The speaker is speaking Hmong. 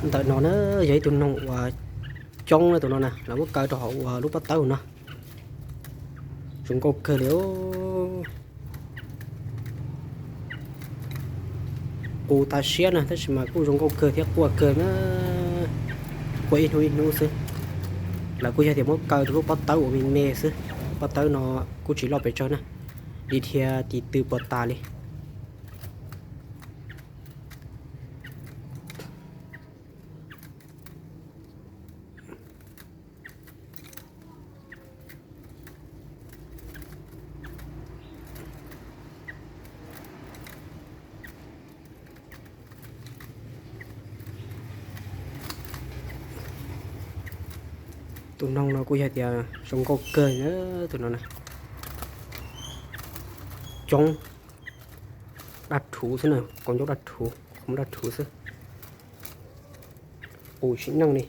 Ntawm no na yog ib tug noog uas coob na, tus no na lawv muab kaw rau hauv uas lub pob tawb no. Zoo nkauj kawg li. Qus tas siab na tab sis mas kuj zoo nkauj kawg thiab quaj kawg na. Quaj ib hnub ib hnub xwb. Lawv kuj yog tias muab kaw rau lub pob tawb uas me me xwb. Pob tawb no kuj tsis loj pes tsawg na, li dhia tis tw puas tas li. Tus noog no kuj yog tias zoo nkauj kawg na, tus no na. Coob daj rhuv xwb na, qau ncauj daj rhuv, qau muag daj rhuv xwb. Qus sim neej li.